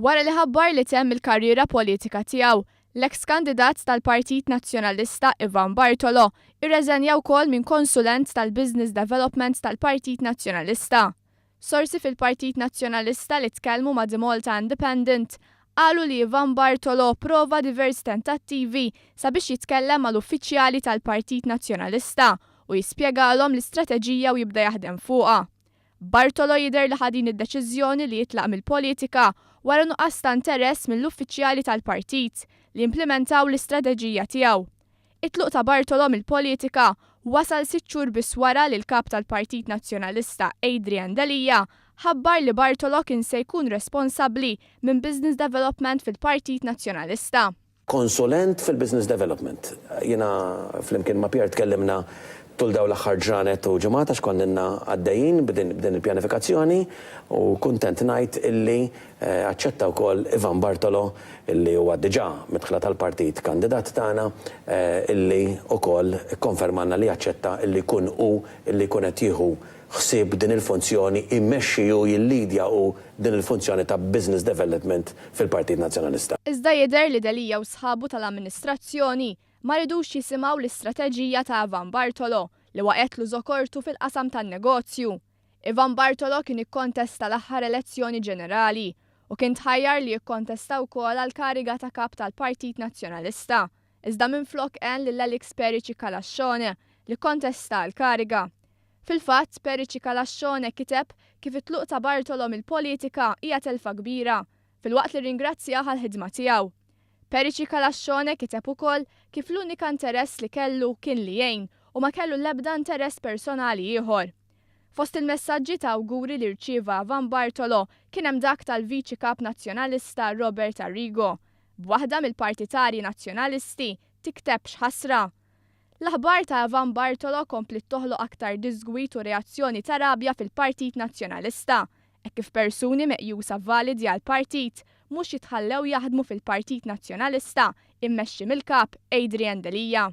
Wara li ħabbar li temm il-karriera politika tiegħu, l-eks kandidat tal-Partit Nazzjonalista Ivan Bartolo irreżenja wkoll minn konsulent tal-Business Development tal-Partit Nazzjonalista. Sorsi fil-Partit Nazzjonalista li tkellmu ma' The Malta Independent qalu li Ivan Bartolo prova diversi tentattivi sabiex jitkellem mal-uffiċjali tal-Partit Nazzjonalista u jispjegalhom l-istrateġija u jibda jaħdem fuqha. Bartolo jidher li ħa din id-deċiżjoni li jitlaq mill-politika wara nuqqas ta' interess mill-uffiċjali tal-partit li jimplimentaw l-istrateġija tiegħu. It-tluq ta' Bartolo mill-politika wasal sitt xhur biss wara li l-Kap tal-Partit Nazzjonalista Adrian Delia ħabbar li Bartolo kien se jkun responsabbli minn business development fil-Partit Nazzjonalista. Konsulent fil-business development. Jiena flimkien ma' Pierre tkellimna tul dawn l-aħħar ġranet u ġimgħat għax konna ilna għaddejjin b'din il-pjanifikazzjoni u kuntent ngħid illi aċċetta wkoll Ivan Bartolo illi huwa diġà midħla tal-partit kandidat tagħna illi wkoll ikkonfermalna li aċċetta illi jkun hu illi jkun qed jieħu ħsieb din il-funzjoni, imexxi u jillidja hu din il-funzjoni ta' business development fil-Partit Nazzjonalista. Iżda jidher li Delia u sħabu tal-amministrazzjoni ma ridux jisimgħu l-istrateġija ta' Ivan Bartolo li waqgħetlu żokortu fil-qasam tan-negozju. Ivan Bartolo kien ikkontesta l-aħħar elezzjoni ġenerali u kien tħajjar li jikkontesta wkoll għall-kariga ta' Kap tal-Partit Nazzjonalista, iżda minflok għen lil Alex Perici Calascione li kkontesta għall-kariga. Fil-fatt, Perici Calascione kiteb kif it-tluq ta' Bartolo mill-politika hija telfa kbira, filwaqt li rringrazzjah għall-ħidma tiegħu. Perici Calascione kiteb ukoll kif l-unika interess li kellu kien li jgħin u ma kellu l-ebda interess personali ieħor. Fost il-messaġġi ta' awguri li rċieva Ivan Bartolo kien hemm dak tal-Viċi Kap Nazzjonalista Robert Arrigo, b'waħda mill-partitarji Nazzjonalisti tikteb x'ħasra. L-aħbar ta' Ivan Bartolo kompliet toħloq aktar diżgwid u reazzjoni ta' rabja fil-Partit Nazzjonalista, hekk kif persuni meqjusa validi għall-partit mhux jitħallew jaħdmu fil-Partit Nazzjonalista immexxi mill-Kap Adrian Delia.